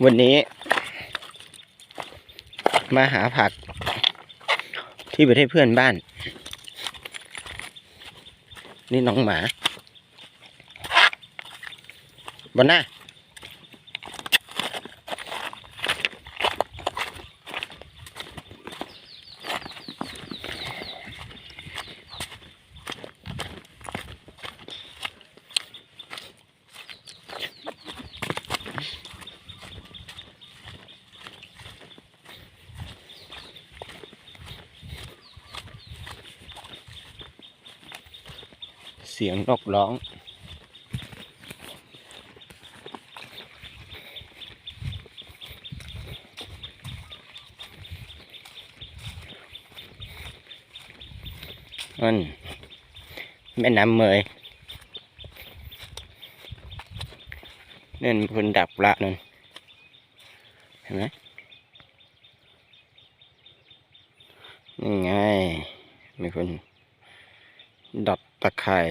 วันนี้ มาหาผัก ที่ประเทศเพื่อนบ้าน นี่น้องหมา บนหน้า เสียงนกร้อง เสียงนกร้อง นั่น แม่น้ำเมย นั่นคนดักปลานั่น เห็นไหม นี่ไง มีคนดักตะข่าย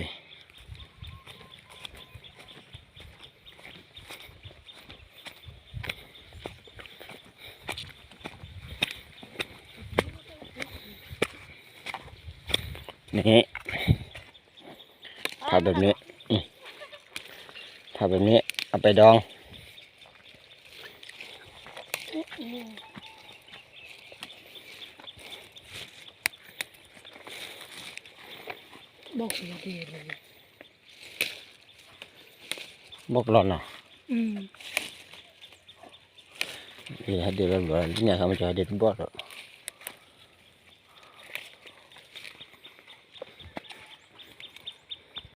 นี่ ผัดแบบนี้ อืม ผัดแบบนี้ เอาไปดอง บอกสิว่าดีเลย ဘီၣ်ကလီနီၤ อืม ဟဲဒ့လီၤလီၤ ညၣ်ခါမ့ၢ်ကီၤ ဟဲဒ့တဘီၣ်လီၤ